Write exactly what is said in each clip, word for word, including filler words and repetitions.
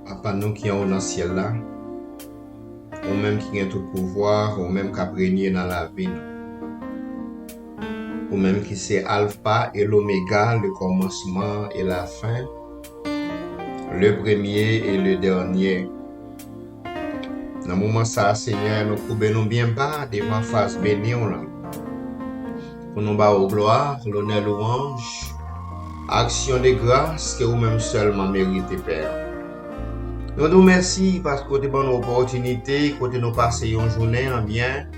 Papa nou ki anwo nan syèl la, ou menm ki gen tout pouvwa, ou menm k ap renye nan lavi nou. Ou menm ki se Alfa e Lomega, le kòmansman e la fen, le premye e le dènye. Nan moman sa a, Senyè, nou koube nou byen ba devan fas beni w lan, pou nou ba w glwa, lonè, lwanj, aksyon de gras ke ou menm sèlman merite, Pè. Nou di w mèsi paske w te ban nou opòtinite, kote nou pase yon jounen an byen.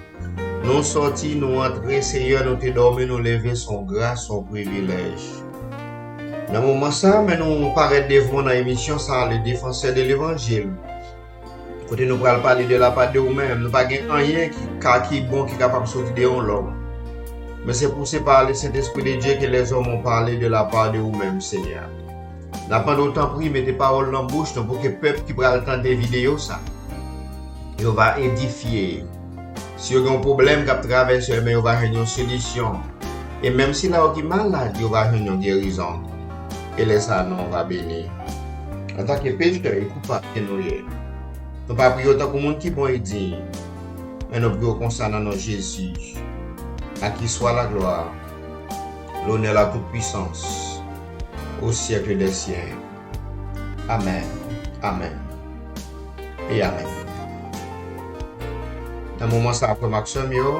Nou sòti, nou antre, Senyè, nou te dòmi, nou leve, se yon gras, se yon privilèj. Nan moman sa a, men nou parèt devan w nan emisyon sa a, Le Défenseur de l'Évangile, kote nou pral pale de la pa de ou menm. Nou pa gen anyen ki ka, ki bon, ki kapab soti de yon lòm. Men se pou se pa le Saint-Esprit de Dieu que les hommes ont parlé de la part de ou menm, Senyè. N ap mande w, tanpri, mete pawòl nan bouch nou pou ke pèp ki pral tande videyo sa, yo va edifye. Si yo gen yon pwoblèm k ap travèse yo, men yo va jwenn yon solisyon. E menm sila yo ki malad, yo va jwenn yon gerizon. E lè sa a, non w va beni. Antanke pechè e koupab ke nou ye, nou pa priye w tankou moun ki bon e diy, men nou priye w konsa nan non Jezi, à qui soit la gloire, l'honneur, la toute puissance, au siècle des siècles. Amèn, amèn e amèn. Nan moman sa a, frè m ak sè m yo,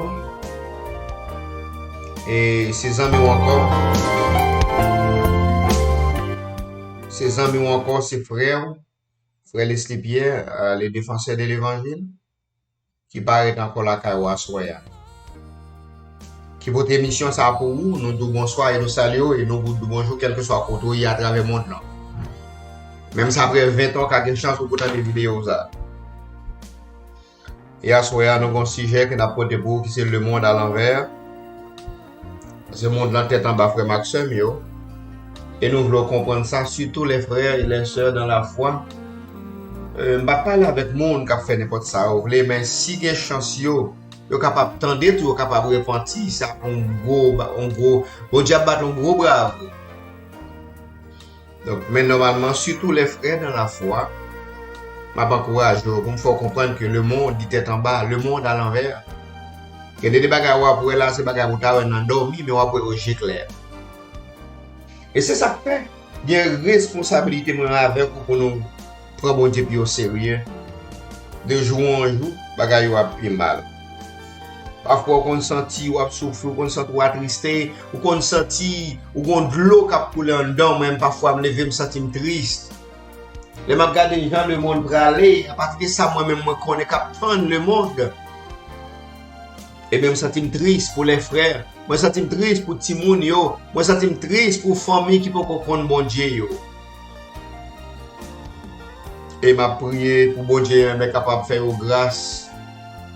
e se zanmi w ankò. Se zanmi w ankò, se frè w, frè Leslie Pierre, euh, le défenseur de l'évangile, ki parèt ankò lakay ou aswè a, ki pote emisyon sa a pou ou. Nou di w bonswa e nou salye w, e nou di w bonjou kèlkeswa kote w ye atravè mond lan. Menm si apre ven tan, w ka gen chans pou w tande videyo sa a. E aswè a, nou gen yon sijè ke n ap pote pou ou ki se Le monde à l'envers. Se mond lan tèt anba, frè m ak sè m yo. E nou vle w konprann sa, surtout les frères et les sœurs dans la foi. Euh, m p ap pale avèk moun k ap fè nenpòt sa yo vle, men si gen chans yo, yo kapab tande tou, yo kapab repanti, sa yon gwo, yon gwo, Bondye ap bat yon gwo bravo. Donk, men nòmalman, surtout les frères dans la foi, m ap ankouraje w pou m fè w konprann ke le monde, li tèt anba, le monde à l'envers. Gen de, de bagay w ap wè la, se bagay ou ta wè nan dòmi, men w ap wè yo je klè. E se sa k fè gen responsabilite mwen avèk ou pou nou pran Bondye pi o serye. De jou an jou, bagay yo ap pi mal. Pafwa, w konn santi w ap soufri, w konn santi w atriste, w konn santi w gon dlo k ap koule anndan w. Mwen menm, pafwa, m leve, m santi m tris. Lè m ap gade jan lemonn prale, apati de sa mwen menm mwen konnen k ap tann lemonn, ebyen, m santi m tris pou lè frè. Mwen santi m tris pou timoun yo. Mwen santi m tris pou fanmi ki poko konn Bondye yo. E m ap priye pou Bondye renmen kapab fè yo gras.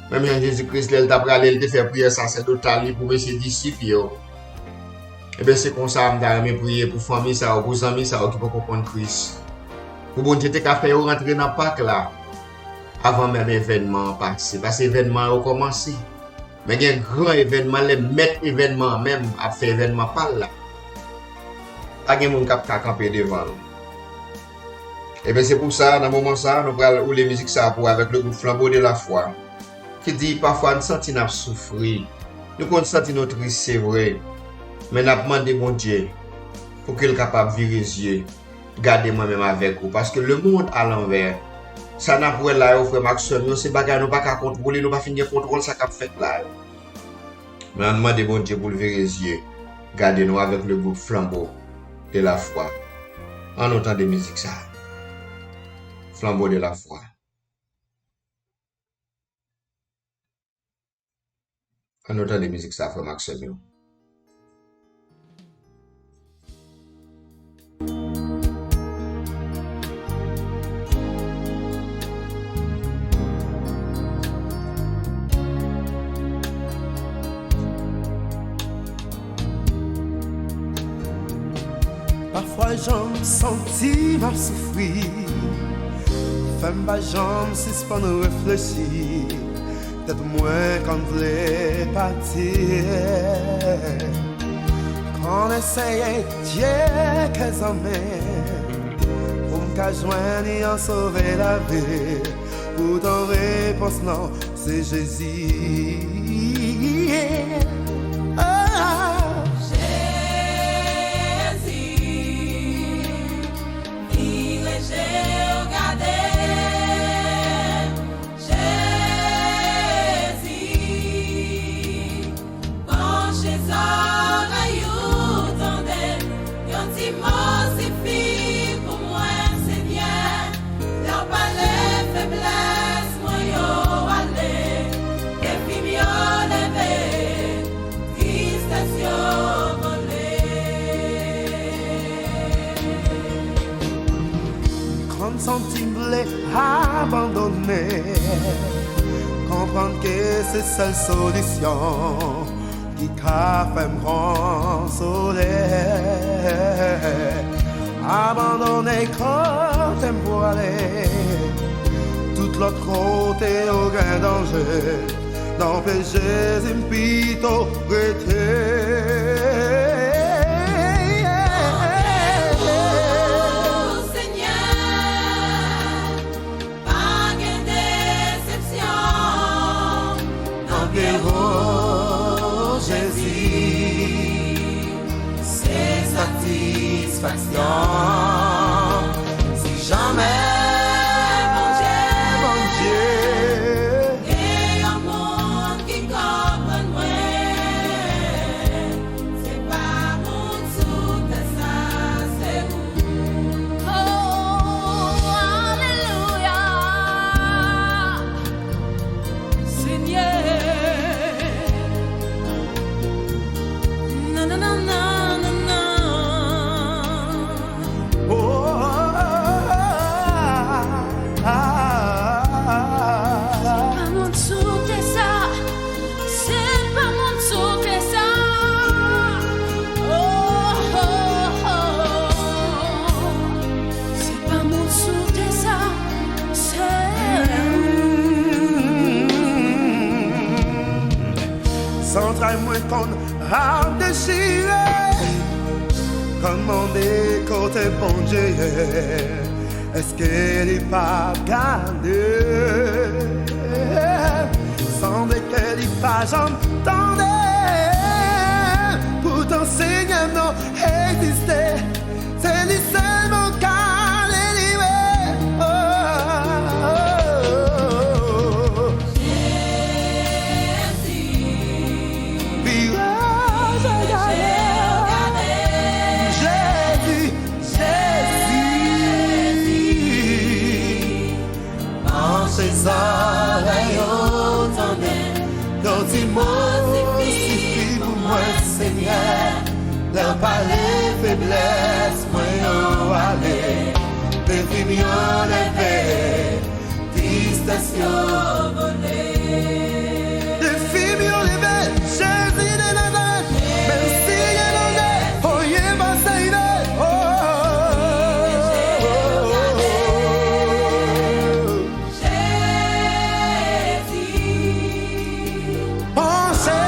Menm jan Jezi Kris, lè l t ap prale, l te fè priyè saserdotal li pou mesye disip yo. Ebyen, se konsa m ta renmen priye pou fanmi sa yo, pou zanmi sa yo ki poko konn Kris. Pou Bondye te ka fè yo rantre nan Pak la avan menm evènman an pase. Paske evènman yo kòmanse. Men gen gran evènman, lè mèt evènman an menm ap fè evènman pa l la. Pa gen moun k ap ka kanpe devan l. Ebyen, se pou sa, nan moman sa, nou pral woule mizik sa pou avèk le gwoup Flambeau de la Foi, ki di, pafwa n santi n ap soufri, nou konn santi nou tris, se vre, men n ap mande Bondye pou ke l kapab vire zye gade mwen menm avèk ou, paske le monde à l'envers, sa n ap wè la yo, frè m ak sè m yo, se bagay nou pa ka kontwole, nou pa fin gen kontwòl sa k ap fèt la yo. Men ann mande Bondye pou l vire zye gade nou avèk le gwoup Flambeau de la Foi. Ann nou tande mizik sa. Flambeau de la Foi. Ann nou tande mizik sa, frè m ak sè m yo. Pafwa jan m santi m ap soufri fè m pa janm sispann reflechi. Tèt mwen konn vle pati. Konn eseye tye kè zanmi pou m ka jwenn li an sove lavi. Poutan repons lan se Jezi. Ah. Jezi, vire je w gade. Jezi, branche zòrèy ou tande. Yon ti mo sifi pou mwen, Senyè. Lè w pale, feblès mwen yo ale. Defi m yo leve, tristès yo vole. Konn santi m vle abandone. Konprann ke se sèl solisyon ki ka fè m konsole. Abandone kote m prale. Tout lòt kote yo gen danje. Nan pye Jezi m pito rete. Senyè, pa gen desepsyon nan pye w, Jezi. Se satisfaksyon. Si janmè Bondye, Bondye, gen yon moun ki konprann mwen, se pa moun sou tè sa, se ou. Oh, alelouya. Senyè. Nanananana. Oh, ah, ah, ah. Se pa moun sou tè sa. Se pa moun sou tè sa. Oh, oh, oh. Se pa moun sou tè sa. Se ou. Zantray mwen konn ap dechire. Konn mande kote Bondye ye. Èske li p ap gade? Sanble ke li pa janm tande. Poutan Senyè m nan egziste. Se li sèlman k ka delivre. Oh, oh, oh, oh. Viraj gade. Jezi, Jezi. Branche zòrèy yo tande. Yon ti mo sifi pou mwen, Senyè. Lè w pale, feblès mwen yo ale. Defi m yo leve, tristès yo vole. Defi m yo leve, Jezi de Nazarèt. Menm si gen danje, anyen pa sa rive. Oh, oh, oh, oh, oh. Jezi. Panse.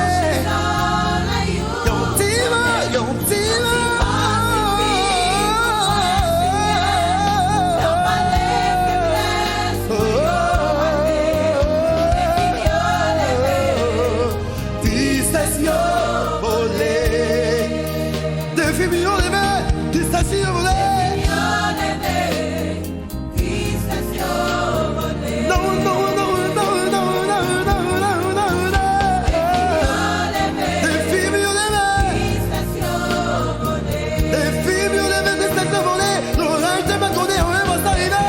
Yon ti mo, yon ti mo. Tristès yo vole. Defi m yo leve. Tristès yo vole. Non, non, non. Defi m yo leve. Defi m yo leve, tristès yo vole. Loraj te pa konnen, anyen pa sa rive.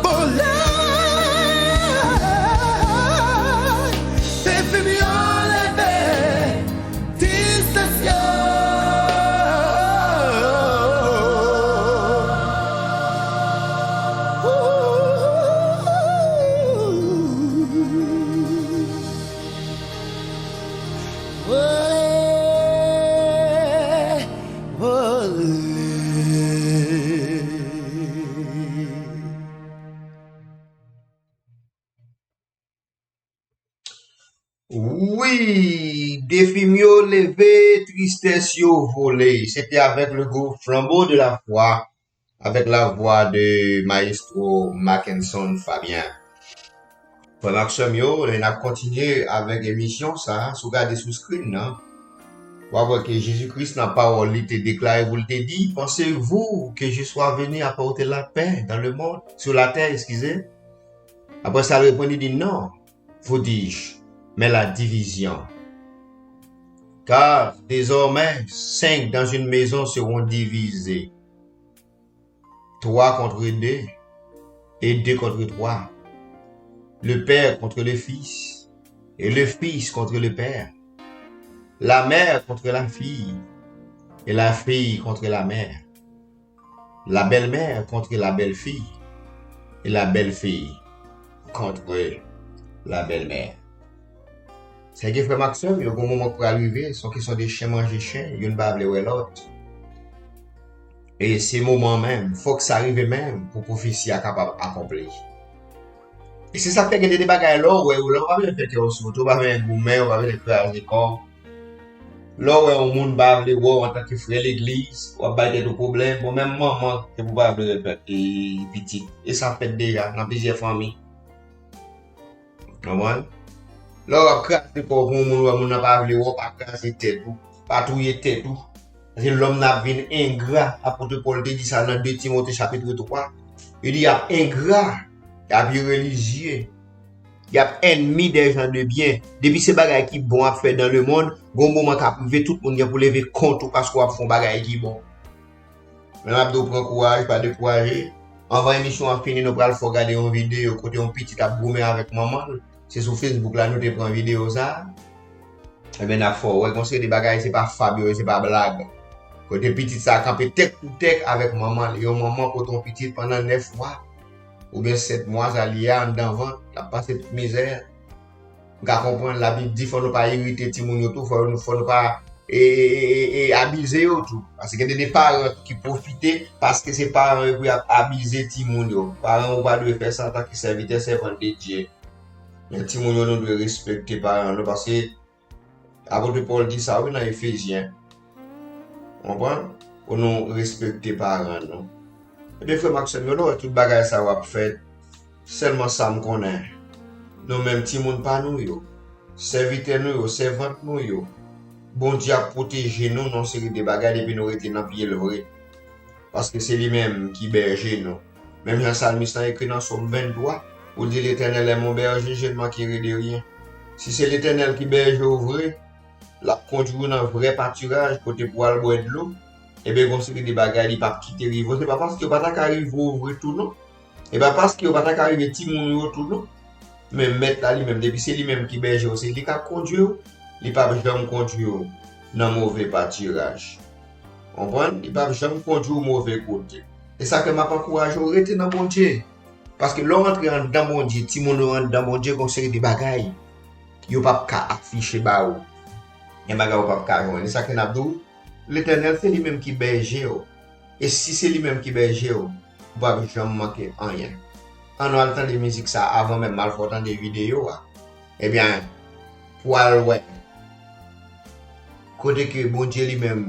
Vole. Defi m yo leve. Tristès yo. Vole, vole. Wi, Defi m yo leve, tristès yo vole. Se te avèk le groupe Flambeau de la Foi, avec la voix de Maestro Mackenson Fabien. Frè m ak sè m yo, n ap kontinye avèk emisyon sa a. Si w gade sou screen nan, w ap wè ke Jezi Kris nan pawòl li te deklare pou l te di, Pensez-vous que je sois venu apporter la paix dans le monde, sur la terre, excusez? Après ça, il répond, il dit, Non, vous dis-je, mais la division. Car désormais, cinq dans une maison seront divisés, trois contre deux, et deux contre trois. Le père contre le fils, et le fils contre le père. La mère contre la fille, et la fille contre la mère. La belle-mère contre la belle-fille, et la belle-fille contre la belle-mère. Sè gen frè m ak sè m yo, gon moman k pral rive, se yon kesyon de chen manje chen, youn pa vle wè lòt. E se moman menm, fòk sa rive menm pou pwofesi a kapab akonpli. E se sa k fè gen de, de bagay lè w wè yo, lè w pa vle fè kè w sot, ou pa vle goumen, ou pa vle kraze kò w. Lè w wè yon moun pa vle wè w antanke frè legliz, w ap bay tèt ou pwoblèm. Bon, menm manman, se pou pa vle wè pitit. E sa fèt deja nan plizyè fanmi. Konprann? Lè w ap kraze kò w pou yon moun, wè moun nan pa vle wè w, pa kraze tèt ou, pa touye tèt ou. Paske lòm nan ap vin engra. Apot Pòl te di sa nan de Timote chapit twa. Li di y ap engra, y ap irelizye, y ap ènmi dè jan de byen. Depi se bagay ki bon w ap fè dans le monde, gon moman k ap rive, tout moun gen pou leve kont ou paske w ap fè yon bagay ki bon. Men m ap di w pran kouraj, pa dekouraje. Anvan emisyon an fini, nou pral fè w gade yon videyo kote yon pitit ap goumen avèk manman l. Se sou Facebook la nou te pran videyo sa a. Ebyen, n ap fè w wè, gon seri de bagay, se pa fab yo ye, se pa blag. Kote pitit sa a kanpe tèk pou tèk avèk manman l. Yon manman kote yon pitit pandan nèf mwa, oubyen sèt mwa, sa li ye a, anndan vant, l ap pase tout mizè. M ka konprann, Labib di fò nou pa irite timoun yo tou, fò nou, fò nou pa e, e, e, e, e abize yo tou. Paske gen de, de paran tou ki pwofite, paske se paran yo pou y ap abize timoun yo. Paran ou pa dwe fè sa antanke sèvitè, sèvant de Dye. Men timoun yo, nou dwe respekte paran nou, paske Apot Pòl di sa wi nan Efezyen. Konprann? Pou nou respekte paran nou. Ebyen, frè m ak sè m yo, lè w wè tout bagay sa yo ap fèt, sèlman sa m konnen, nou menm timoun pa nou yo, sèvitè nou yo, sèvant nou yo, Bondye ap pwoteje nou nan yon seri de bagay depi nou rete nan pye l vre. Paske se li menm ki bèje nou. Menm jan salmis lan ekri nan Sòm venntwa, pou l di, L'Éternel est mon berger, je ne manquerai de rien. Si se Letènèl ki bèje w vre, l ap kondui w nan vrè patiraj kote pou w al bwè dlo, ebyen, gon seri de bagay li p ap kite rive w. Se pa paske yo pa ta ka rive w vre tou non. E pa paske yo pa ta ka rive timoun yo tou non. Men Mèt la li menm, depi se li menm ki bèje w, se li k ap kondui w, li p ap janm kondui w nan move patiraj. Konprann? Li p ap janm kondui w move kote. E sa fè m ap ankouraje w rete nan Bondye. Paske lè w rantre anndan Bondye, timoun yo anndan Bondye, gon seri de bagay yo p ap ka afiche ba ou. Gen bagay ou p ap ka jwenn. E sa ke n ap di w, Letènèl se li menm ki bèje w. E si se li menm ki bèje w, ou p ap janm manke anyen. Ann nou al tande mizik sa a avan menm m al fè w tande videyo a. Ebyen, pou w al wè kote ke Bondye li menm,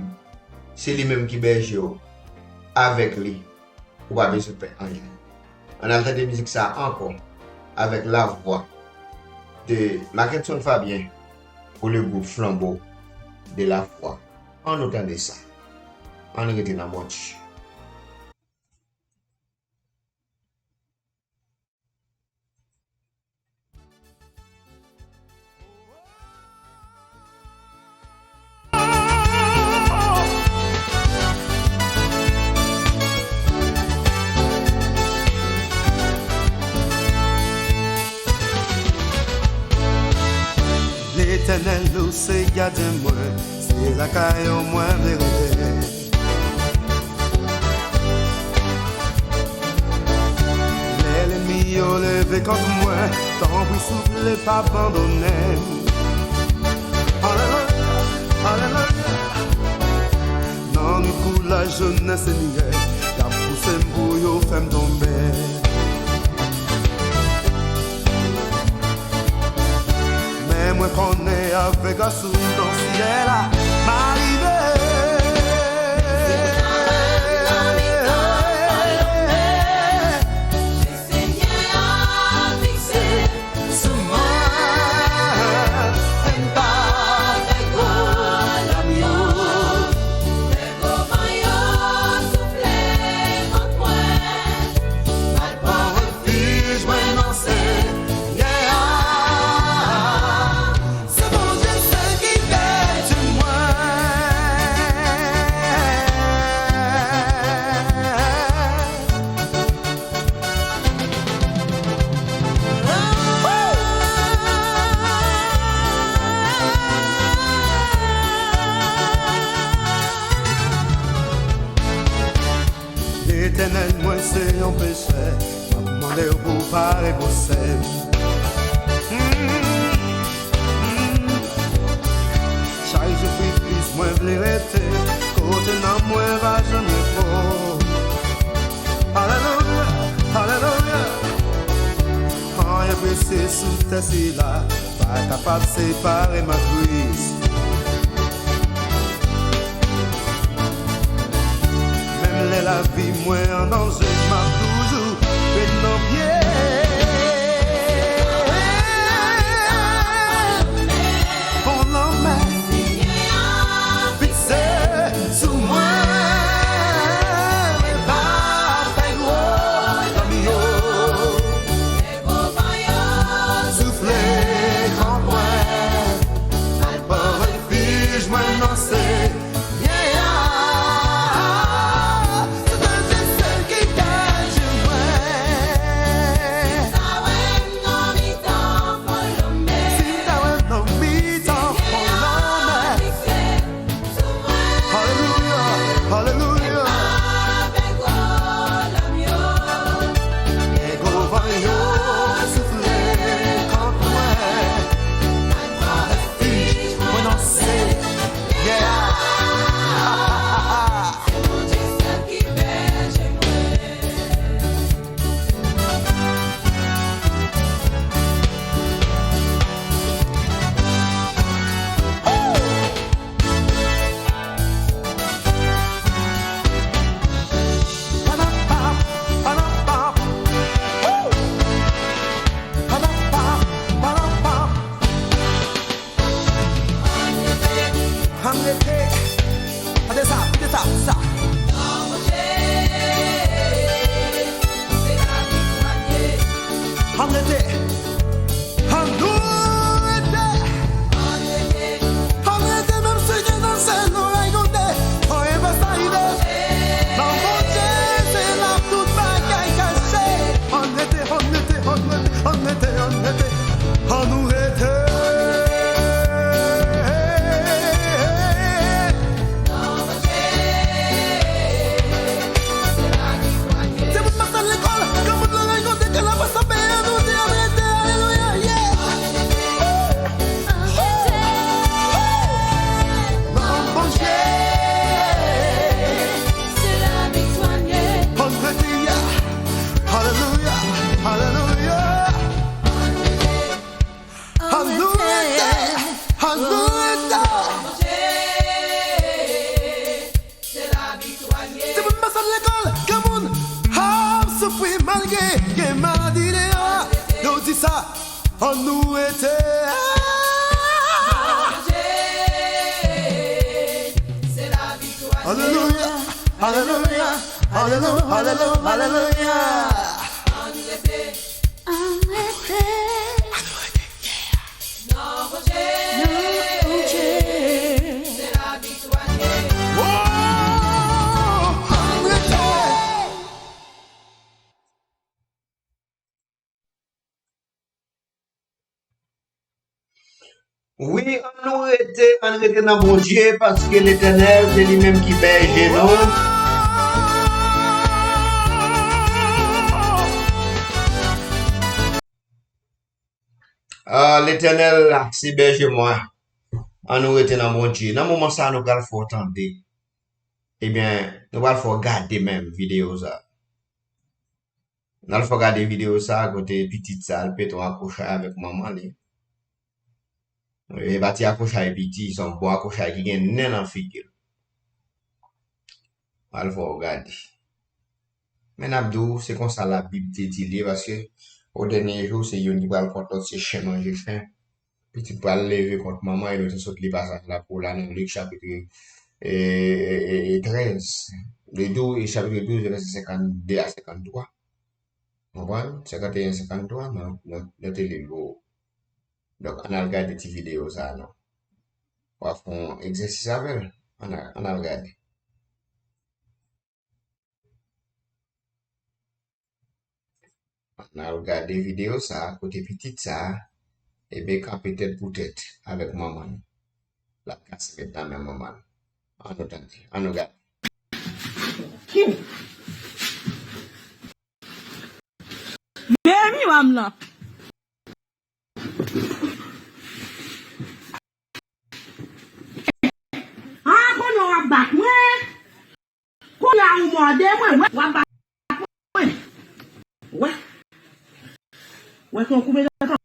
se li menm ki bèje w. Avèk li, ou pa bezwen pè anyen. Ann al tande mizik sa a ankò, avec la voix de Mackenson Fabien pour le groupe Flambeau de la Foi. Ann nou tande sa. Ann rete nan Bondye. Letènèl, ou se gadyen mwen, se lakay ou mwen vle rete. Lè lènmi yo leve kont mwen, tanpri souple pa abandonnen m. Alelouya, alelouya. Nan nwit koulaj yo nan Senyè, y ap pouse m pou yo fè m tonbe. Men mwen konnen avèk gras ou nan Mwen se yon pechè, m ap mande w pou w pa repousse m. Mm, mm. Chak jou pi plis mwen vle rete kote nanm mwen pa janm repo. Alelouya, alelouya. Anyen prese sou tè sila pa kapab separe m ak Kris. Menm lè lavi mwen an danje, m ap toujou ret nan pye. Fon lanmè fikse sou mwen, e pa fè gwo lanm yo. Soufle kont mwen, al pran refij mwen nan Senyè a. Se Bondye sèl ki ka jwenn mwen. Si m ta wè m nan mitan fon lanmè, si m ta wè m nan mitan fon lanmè, alelouya, alelouya. Lè gwo van yo soufle kont mwen, mwen nan Senyè a. Ann rete. Tande sa, tande sa, tande sa. Ann rete. Ann nou rete. Ann rete, menm si gen nan sèl nou rakonte. Anyen pa sa rive. Nan Bondye, se la tout bagay kache. Ann rete, ann rete, ann rete, ann rete, ann rete. Ann nou rete. Timoun pa sot lekòl, granmoun nan rakonte ke la pa sanble, ann nou rete, ann rete, alelouya, yeah. Nan Bondye. Ann rete, yeah. Alelouya, alelouya. Ann nou rete, ann nou rete. Timoun pa sot lekòl, granmoun ap soufri malgre gen maladi deyò. Yo di sa, ann nou rete. Alelouya, alelouya, alelouya, alelouya, alelouya. Ann rete. Nan Bondye. Nan Bondye. Se laviktwa n ye. Oh, ann rete. Wi, ann nou rete, ann rete nan Bondye, paske Letènèl se li menm ki bèje nou. Ah, Letènèl, se bèje mwen. Ann nou rete nan Bondye. Nan moman sa a, nou pral fè w tande. Ebyen, nou pral fè w gade menm videyo sa a. N al fè w gade videyo sa a kote pitit sa a, l pete yon akwochay avèk manman li. E pa ti akwochay piti, se yon bon akwochay ki gen nen nan figi l. Al fè w gade. Men n ap di w, se konsa Labib te di l ye, paske o dènye jou, se youn ki pral kont lòt, se chen manje chen. Pitit pral leve kont manman, e nou te sot li pasaj la pou w la nan Lik chapit, e, e, e, e trèz. Li di w, e chapit douz, vèsè senkannde a senkanntwa. Konprann? Senkanteyen, senkanntwa, nou, nou, nou te li l pou ou. Donk, ann al gade ti videyo sa a, non. W a fè yon egzèsis avè l. Ann al, ann al gade. Ann al gade videyo sa a, kote pitit sa a, ebyen, kanpe tèt pou tèt avèk manman l. L ap kase tèt nan men manman l. Ann nou tande, ann nou gade. Kim! madanm lan. Ah, konnen w ap bat mwen. Kounye a ou mòde mwen, wè, w ap bat mwen. Wè. Wè, kon koupe nan tan.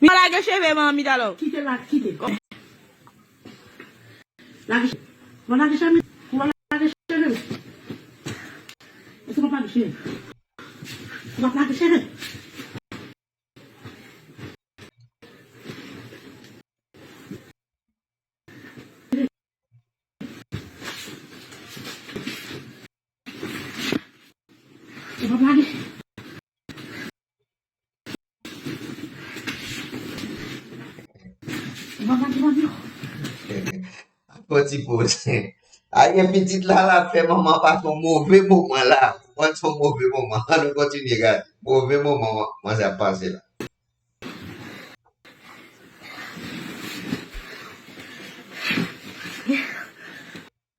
Mi lage cheve, manmi, talò. Kite la, kite. Lage cheve. Ou lage cheve. Ou lage cheve. Èske w pa lage cheve? Ou pa lage cheve? Ou pa lage. Ou pa lage, manmi. Fò ti poz. A gen pitit la, la fè manman pase yon move moman la. Ou konprann, se yon move moman. Ann nou kontinye gade. Move moman, manzè ap pase la.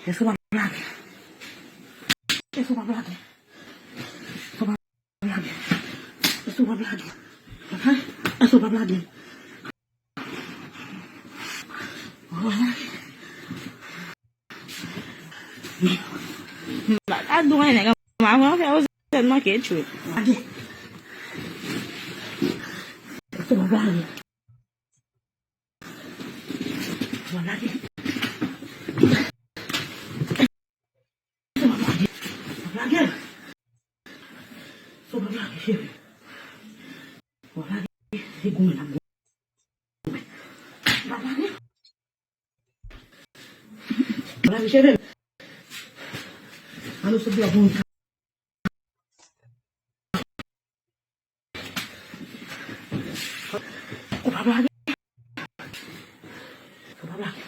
Èske w ap lage? Èske w ap lage? Èske w ap lage? Èske w ap lage? Èske w ap lage? Ou ap lage? M pa ka di w anyen, nèg an, m ap fè w sèlman ketchoup. Lage. Èske w ap lage? Èske w ap lage? Lage. Èske w ap lage, cheri? W ap lage, se goumen n ap goumen. W ap lage. W ap lage, cheri. Ann nou sot deyò pou moun. Ou pa blage. Ou pa blage.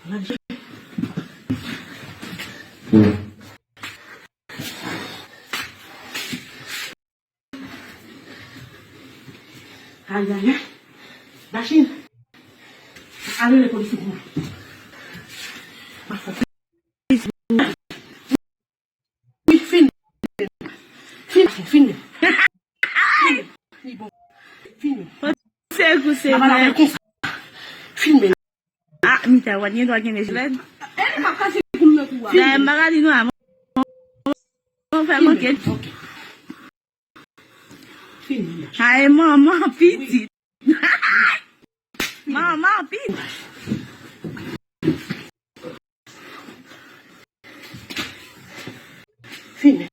Blage. Ay, ay, ay. Dachin. Ale rele polis pou mwen. Wi, fin. Fin, fin. Li bon. Fin. Sekou, sekou. Fin. Ah, Mita, w ap gen dwa gen jilèt. Dayè, m pa ka di nou a. Mwen fè manke. Ay, manman pitit. Manman pitit. Filme.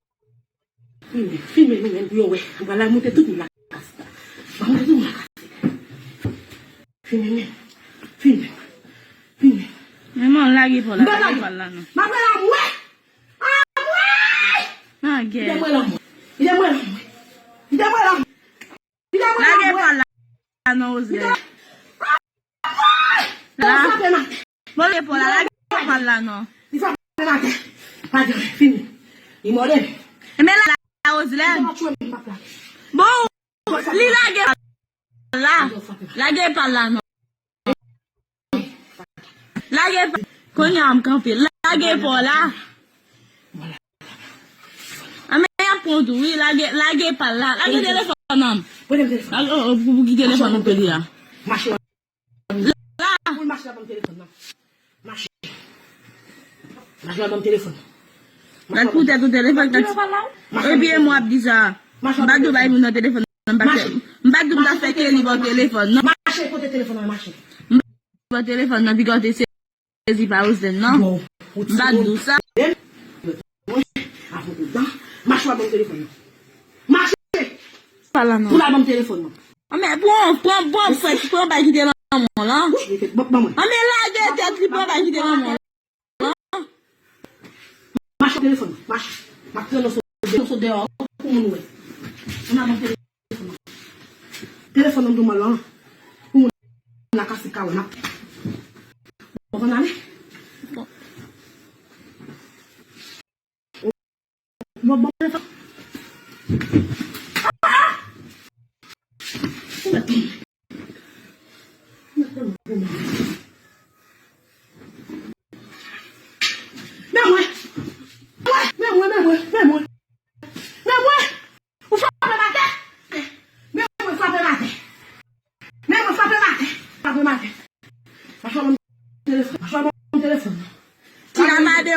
Filme, filme nou menm pou yo wè. M pral al monte tout moun lakay. M pral monte tout moun lakay. Filme menm. Filme. Filme. Men man, lage pa w la, lage pa w la non. M pral al mwen. Anmwey! Lage. Kite mwen la mwen. Kite mwen la mwen. Kite mwen la mwen. Kite mwen la mwen. Lage pa w la non, Roselèn. Anmwey! La. Frape m atè. Bon, lage pa w la, lage pa w la non. Li frape m atè. Atè, fini. Li mòde m. Men la, la, Roselèn. Li pa tchwe m, m pa plake. Bon, li lage pa l la. Lage pa l la non. Lage pa. Kounye a m kanpe. Lage pa w la. A men y ap pran w tou, wi. Lage, lage pa l la. Lage telefòn nan. Lage, oh, oh, pou, pou ki telefòn ou pede a? Mache. La. Pou l mache la ban m telefòn nan. Mache. Mache la ban m telefòn. Gad pou tèt ou telefòn, gad. Epi e mwen ap di sa. M pa t dwe bay moun nan telefòn nan, m pa t, m pa t dwe fè ke li ba w telefòn nan. Mache, kote telefòn nan, mache. M pa t dwe ba w telefòn nan, piga w te sezi pa Roselèn non. M pa t dwe sa. Mwen, avèk ou dan. Mache, w ap ban m telefòn nan. Mache. Pa la non. Pou l al ban m telefòn nan. Anmè, pran, pran, pran, pran, pran bay kite lanmò lan. Wi, ban, ban mwen. Anmè, lage tèt li, pran bay kite lanmò lan. Mache, telefòn nan, mache. M ap pran nan sot deyò, nan sot deyò pou moun wè. Ann al ban m telefòn nan. Telefòn nan m di w m al la. Pou moun nan kase ka wè m ap. Bon, ann ale. Bon. Bon, bon, telefòn. Ou mèt tonbe. Ou mèt tonbe pou mwen.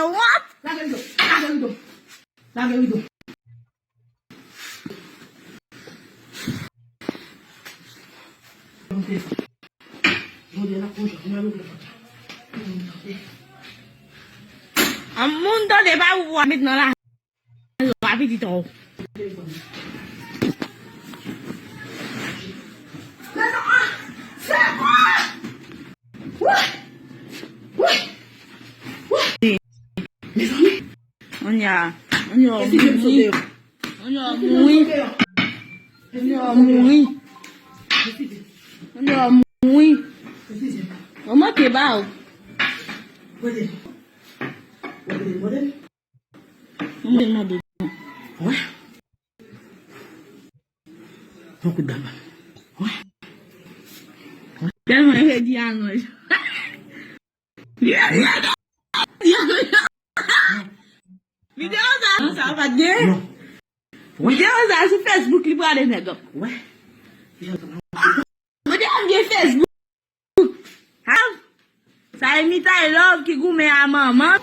wont. Lage rido. Lage rido. Lage rido. An moun tande pa ou a met nan la. Yo pa pitit ou. Mezanmi. Anya, anya mouri. Anya mouri. Anya mouri. Anya mouri. Mwen manke ba ou. Mwen te mande. Wè. Yon kout dam. Wè. Tèlman redi a nòj. Videyo sa, sa pa t gen. Non. Wè. Videyo sa sou Facebook li prale nèg. Wè. Videyo gen Facebook. Ha? Sa e Mitay Love ki goumen a manman.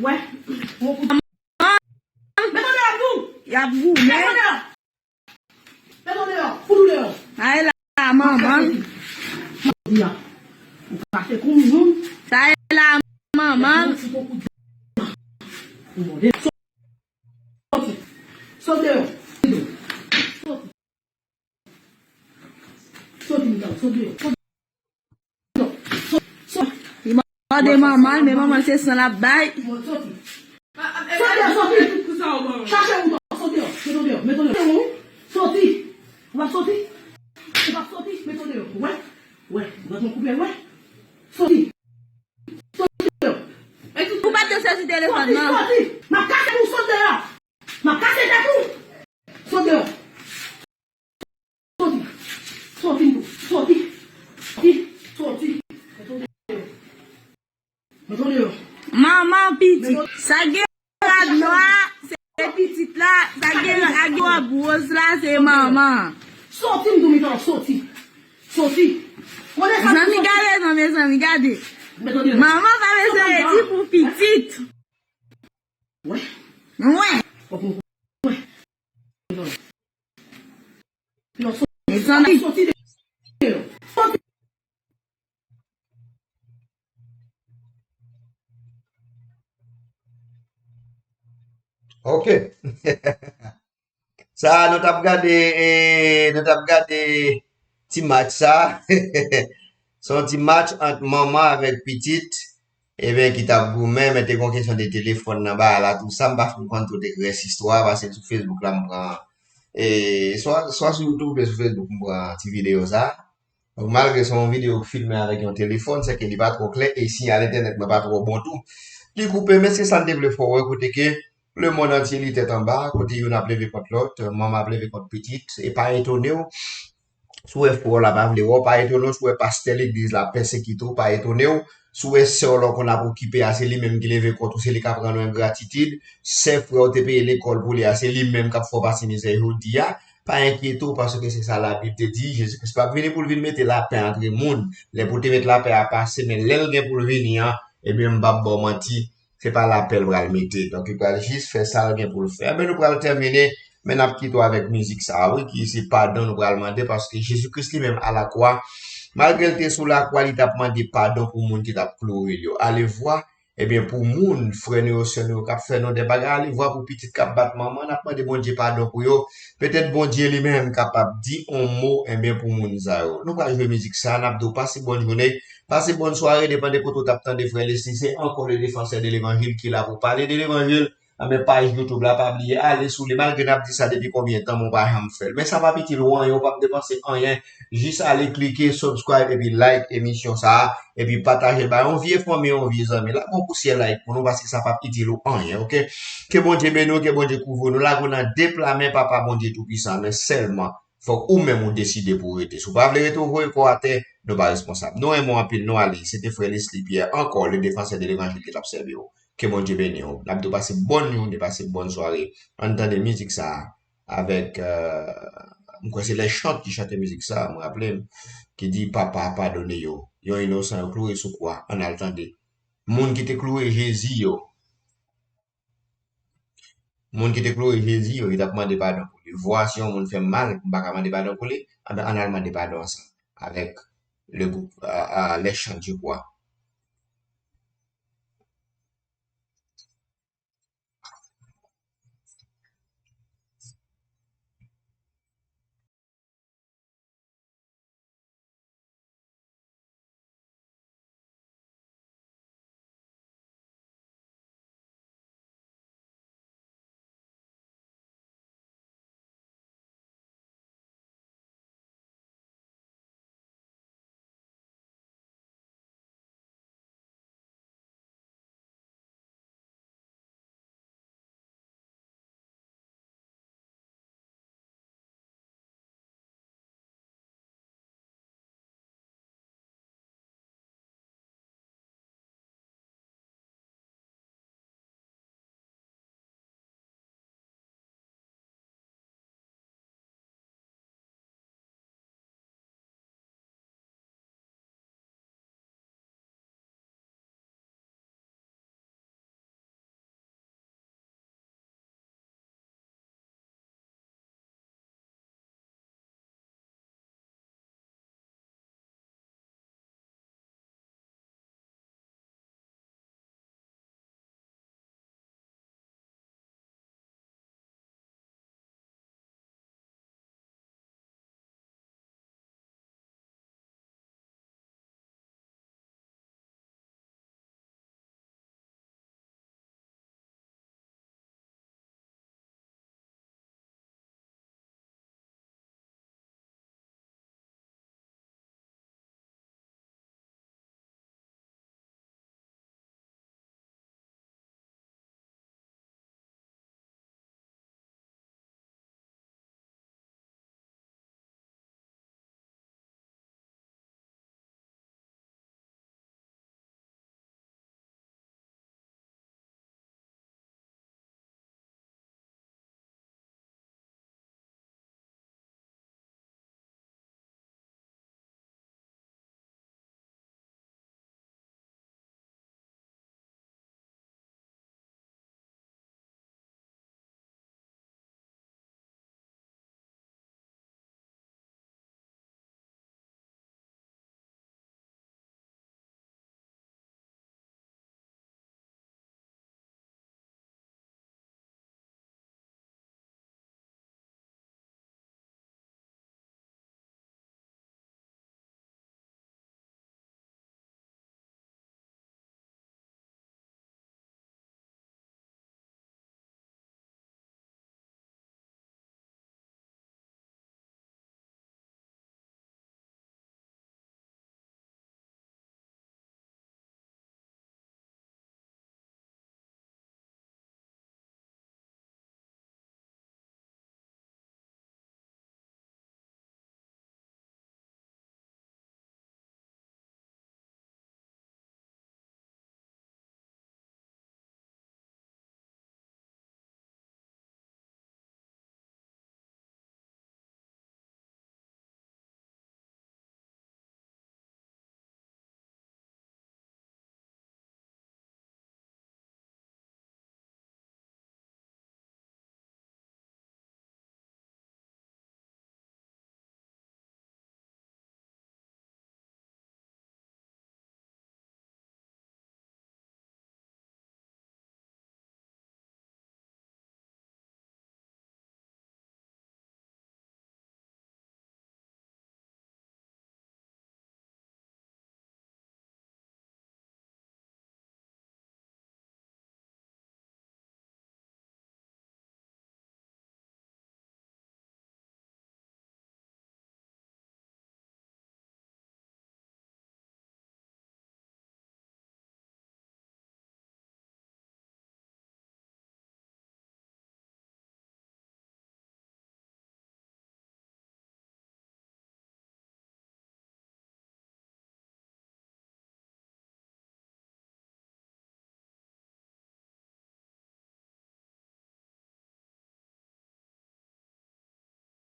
Wè. Yon kout. Met w deyò tou. Y ap goumen. Met w deyò. Met w deyò. Fout ou deyò. Ay la manman. Jodi a. Ou kase kou moun. Sa e la manman. Ou mòde. Soti. Sot deyò. Soti. Soti, Mitan, soti. Soti. Soti. Li mande manman, men manman se san l ap bay. Soti. Soti, soti. Chache ou, soti, met ou deyò, met ou deyò. Soti. Ou pa soti? Ou pa soti? Met ou deyò. Wè? Wè? Ou pa koupe, wè? Soti. Soti deyò. Ou pa te sezi telefòn nan. Soti, soti. M ap kase pou sot deyò. M ap kase tèt ou. Sot deyò. Soti. Soti, soti. Soti. Soti. Soti. Soti. Manman pitit. Sa gen rad nwa, se pitit la. Sa gen rad wòb woz la, se manman. Soti, m di w, Mitan, soti. Soti. Zanmi gade, non, mezanmi, gade. Manman pa bezwen redi pou pitit. Wè. Wè. Wè. Mezanmi. Soti deyò. Soti. Ok. Sa, nou t ap gade, eh, nou t ap gade ti match sa. Se yon ti match ant manman avèk pitit, ebyen, ki t ap goumen, men te gen yon kesyon de telefòn nan bagay la, tou sa, m pa fin konn tout rès istwa a, paske sou Facebook la, m pran, eh, swa, swa sou YouTube oubyen sou Facebook, m pran ti videyo sa. Donk, malgre se yon videyo k filme avèk yon telefòn, sèke li pa twò klè e siyal entènèt mwen pa twò bon tou. Li koupe, men se sa n te vle fè w wè, kote ke lemonn antye li tèt anba, kote youn ap leve kont lòt, manman ap leve kont pitit, e pa etone w si w wè frè w la pa vle wè w, pa etone w si w wè pastè legliz la pèsekite w, pa etone w si w wè sè w la w konn ap okipe a, se li menm ki leve kont ou, se li k ap rann ou engratitid, sè frè w te peye lekòl pou li a, se li menm k ap fè w pase mizè jodi a, pa enkyete w, paske se sa Labib te di, Jezi Kris p ap vini pou l vin mete lapè antre moun. Lè pou te met lapè a pase, men lè l gen pou l vini an, ebyen, m p ap ba w manti, se pa lapè l pral mete. Donk, li pral jis fè sa l gen pou l fè. Enben, nou pral tèmine, men n ap kite w avèk mizik sa a, wi, ki se padon nou pral mande, paske Jezi Kris li menm alakwa, malgre l te sou lakwa, li t ap mande padon pou moun ki t ap kloure l yo. Alevwa, Ebyen, pou moun, frè nou yo, sè nou yo, k ap fè nou de bagay, alevwa pou pitit k ap bat manman, n ap mande Bondye padon pou yo. Petèt Bondye li menm kapab di on mo, enben, pou moun sa yo. Nou pral jwe mizik sa, n ap di w pase bòn jounen, pase bòn sware, depann de kote w t ap tande frè Leslie, se ankò le défenseur de l'évangile ki la pou pale de levanjil. Anben, paj YouTube la, pa bliye ale sou li, malgre n ap di sa depi konbyen tan, men w pa janm fè l. Men sa p ap itil ou anyen, ou p ap depanse anyen. Jis ale klike subscribe epi like emisyon sa a, epi pataje l ba yon vye fanmi, yon vye zanmi. Lage yon pousyè like pou nou, paske sa p ap itil ou anyen, oke? Ke Bondye beni w, ke Bondye kouvri w. Nou lage w nan de pla men Papa Bondye Toupisan, men sèlman fòk ou menm ou deside pou w rete. Si w pa vle rete, ou voye kò w atè, nou pa responsab. Nou renmen w anpil, nou ale. Se te frè Leslie Pierre, ankò, le défenseur de l'évangile ki t ap sèvi w. Ke Bondye beni w. N ap di w pase bòn jounen, pase bòn sware. Ann tande mizik sa a avèk, euh, M kwè se Lèchant ki chante mizik sa, m raple m, ki di, "Papa, padone yo. Yon inosan yo kloure sou kwa." Ann al tande. Moun ki te kloure Jezi yo, moun ki te kloure Jezi yo, yo t ap mande padon pou li. Vwa, si yon moun fè m mal, m pa ka mande padon pou li, anben, ann al mande padon ansanm avèk le gwoup, a, a, Lèchant, je crois.